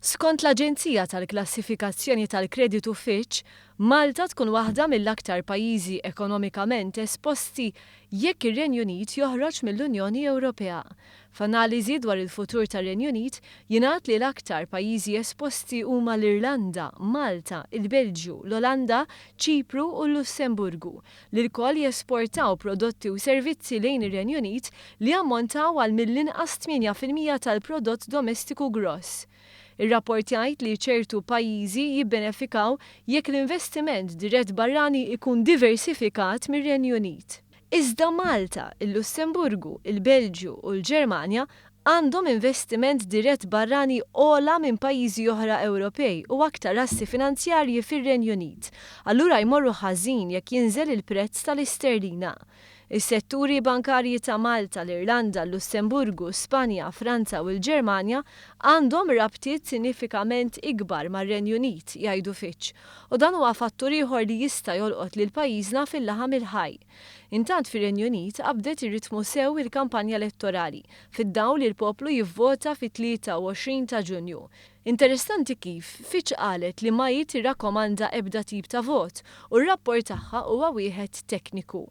Skont l-aġenzija tal-klassifikazzjoni tal-kreditu Fitch, Malta tkun waħda mill-aktar pajjiżi ekonomikament esposti jekk ir-Renju Unit joħroġ mill-Unjoni Ewropea. F'analiżi dwar il-futur tar-Renju Unit jingħad li l-aktar pajjiżi esposti huma l-Irlanda, Malta, il-Belġju, l-Olanda, Ċipru u l-Lussemburgu, li lkoll jesportaw prodotti u servizzi lejn ir-Renju Unit li jammontaw għal mill-inqas 8% tal-prodott domestiku gross. Ir-rapport jgħid li ċertu pajjiżi jibbenefikaw jekk l-investiment dirett barrani ikun diversifikat mir-Renju Unit. Iżda Malta, il-Lussemburgu, il-Belġju u l-Ġermanja għandhom investiment dirett barrani ogħla minn pajjiżi oħra Ewropej u aktar assi finanzjarji fir-Renju Unit. Allura jmorru ħażin jekk jinżel il-prezz tal-isterlina. Is-setturi bankarji ta' Malta, l-Irlanda, l-Lussemburgu, Spanja, Franza u l-Ġermanja għandhom rabtiet sinifikament ikbar mar-Renju Unit, jgħidu Fitch. U dan huwa fattur ieħor li jista' jolqot lil pajjiżna fil-laħam il-ħaj. Intant fir-Renju Unit qabdet ir-ritmu sew il-kampanja elettorali, fid-dawl li l-poplu jivvota fit-23 ta' Ġunju. Interessanti kif Fitch qalet li ma hi tirrakkomanda ebda tip ta' vot u r-rapport tagħha huwa wieħed tekniku.